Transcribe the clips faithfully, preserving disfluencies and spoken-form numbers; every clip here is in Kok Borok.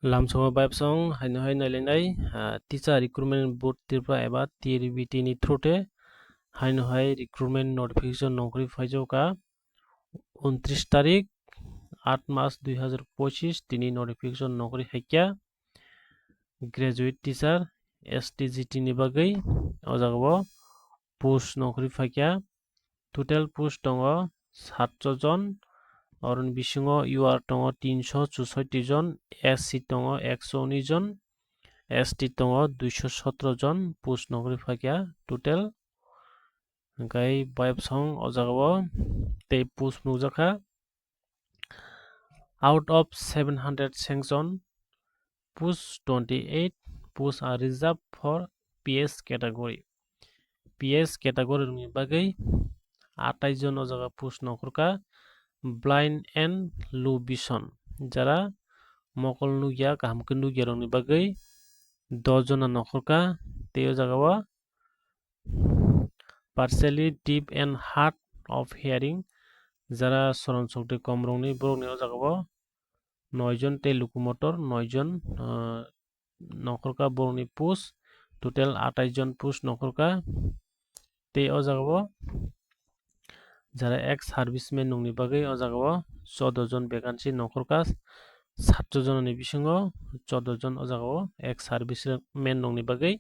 Lamsongo bayapsong haino hai nailainai, ah, Teacher Recruitment Board Tripura eba T R B T ni through te haino hai recruitment notification nongkhorwi phaijago ka untris tarik, aat mas dui hazar pochis tini notification nongkhorwi phaikha graduate teacher S T G T ni bagwi. O jagao post nongkhorwi phaikha. Total post tongo satso jon, oroni bisingo U R tongo tinso chusoi jon, S C tongo ekso uni jon, S T tongo duiso sotro jon post nongkhorwi phaikha total. Hwnkhe bayapsong o jagao tei post nukjakha. Out of seven hundred sanction post, twenty-eight post are reserved for P S category. P S category rokni bagwi atai jon o jaga post nongkhorkha, blind and low vision, jara mokol nukya, kaham khe nukya rokni bagwi dos jona nongkhorkha, tei o jagao partially deaf and hard of hearing, jara soron sokti kom rokni borokni o jagao noi jon tei locomotor noi jon, ah, nongkhorkha borokni post, total atai jon post nongkhorkha. Tei o jagao jara ex serviceman nokni bagwi o jagao choudo jon vacancy nongkhorkha, satso jonani bisingo choudo jon o jagao ex serviceman nokni bagwi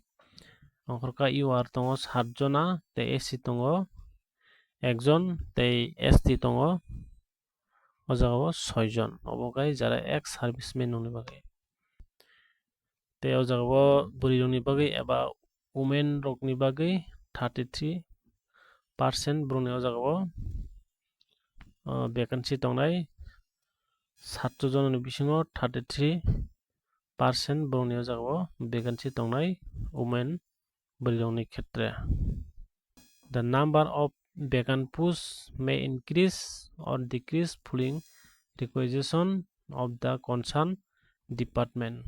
nongkhorkha. U R tongo sat jona tei S C tongo ekjon tei S T tongo o jagao soi jon, obo khe jara ex serviceman rokni bagwi. Tei o jagao bwrwi rokni bagwi eba women rokni bagwi thirty three percent borokni o jagao, o, vacancy tongnai. Satso jonani bisingo thirty three percent borokni o jagao vacancy tongnai women bwrwi rokni khetre. The number of vacant posts may increase or decrease following requisition of the concerned department.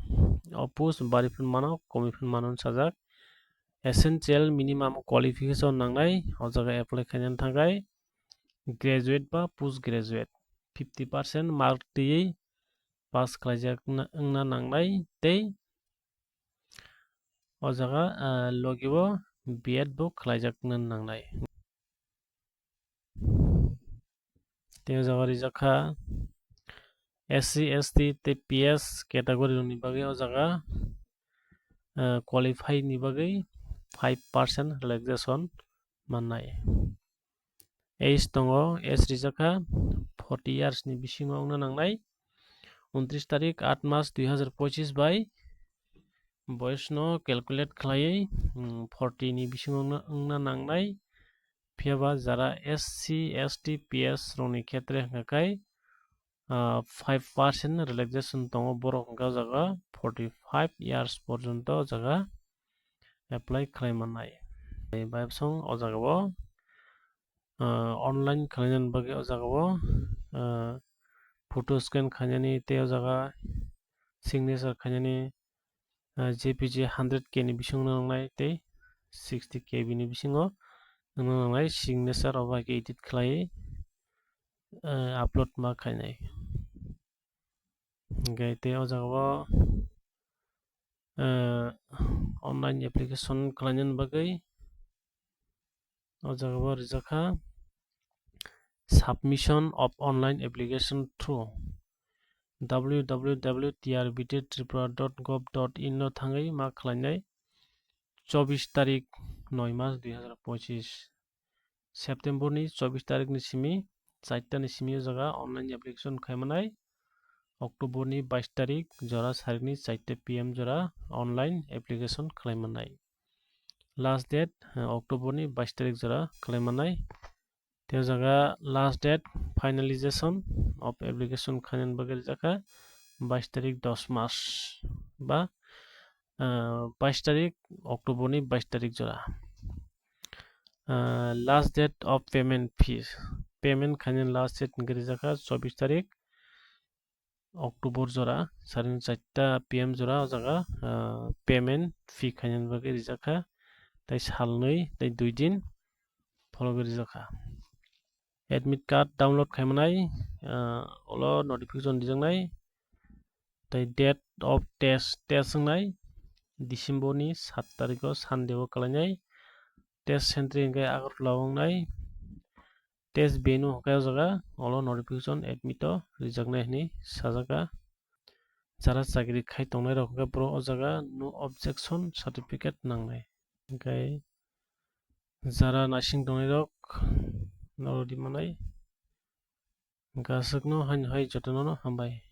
O post bari phano mano, komi phano mano sajak. Essential minimum qualification nangnai, o jaga apply khainani thangkhai graduate ba post graduate, fifty percent mark twiwi pass khlaijak wngna, wngna nangnai tei o jaga, ah, logi o B Ed bo khlaijak wngna nangnai. Tei o jaga rijak kha S C, S T tei P S category rokni bagwi o jaga, ah, qualify ni bagwi five percent relaxation mannai. Age tongo, age rijak kha forty years ni bisingo wngna nangnai. Untris tarik aat mas dui hazar pochis bai boyes no calculate khlaiwi, mm, forty ni bisingo wngna, wngna nangnai. Phiya ba jara S C, S T, P S rokni khetre hwnkha khe, ah, five percent relaxation tongo, borok hwnkha o jaga forty five years porjonto o jaga apply khlai mannai. Tei bayapsong o jagao, ah, online khlainani bagwi o jagao, ah, photo scan khainani tei o jaga signature khainani, ah, J P G hundred K ni bisingo wngna nangnai tei sixty K B ni bisingo wngna nangnai, signature rok bai khe edit khlaiwi, ah, upload ma khainai. Hwnkhe tei o jagao, eh, online application khlainani bagwi o jagao rijak kha submission of online application through W W W T R B T Tripura dot gov dot in no thangwi ma khlainai. Chobbish tarik noi mas dui hazar pochis, September ni chobbish tarik ni simi charta ni simi o jaga online application khai manai. October ni bais tarik jora sarik ni charta P M jora online application khlai manai. Last date, eh, October ni bais tarik jora khlai manai. Tei o jaga last date finalization of application khainani bagwi rijak kha bais tarik dos mas ba, ah, bais tarik October ni bais tarik jora. Ah, last date of payment fees, payment khainani last date hwnkhe rijak kha chobbish tarik October jora, sarini charta P M jora o jaga, ah, payment fee khainani bagwi rijak kha, tei salnwi tei dui din phologwi rijak kha. Admit card download khaimanai, ah, ulo notification rijaknai, tei date of test, test wngnai December ni sat tarikh o Sunday o kalainai. Test centre hwnkhe Agartala o wngnai. Test venue hwnkhe o jaga olo notification admit o rijaknai hinwi sajak kha. Jara chakri khai tongnai rok hwnkhe borok o jaga no objection certificate nangnai. Hwnkhe jara naising tongnai rok norok di manai. Hwnkhe aswkno haino hai jotono no hambai.